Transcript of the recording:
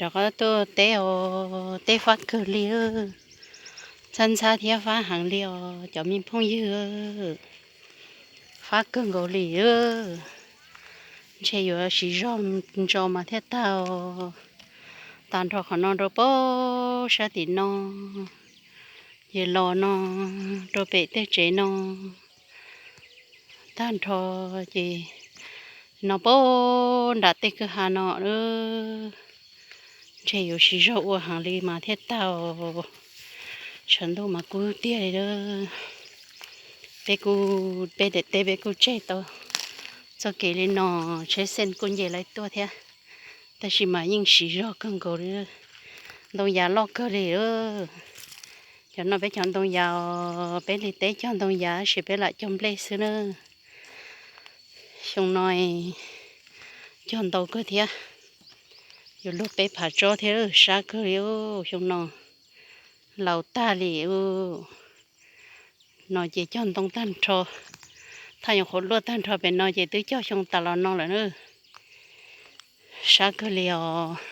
Rov qab tuaj teb os, teb fab kawg li, ntxhab ntxhab thiab fab heev li os cov me phooj ywg, fab kawg nkaus li. Ntshe yuav siv zog ntso mas thiaj tag. Tag nrho qhov no rau pem sab tim no, ces los no rau pem tej tsev no, tag nrho ces no pem nram tej kwj ha no. Ntshe yuav siv zog ua heev li mas thiaj tag. Sawv ntuj mas kub tiag li. Peb kuj, peb daim teb peb kuj tseg tau txoj kev li no, tsheb xej kuj nce lawv tuaj thiab, tab sis mas yeej siv zog kawg nkaus li. Ntoo yav loj kawg li. Cov no peb cov ntoo yav, peb li teb cog ntoo yav tab sis peb lam cog nplej xwb na. Xyoo no cog ntau kawg thiab, yuav luag peb phav tsob thiab, sab kawg li xyoo no. Laus tag li. No ces cog ntoo tag nrho, thaj nyuam qhuav luaj tag nrho pem no ces twb cog xyoo tas los no lawm na. Sab kawg li os.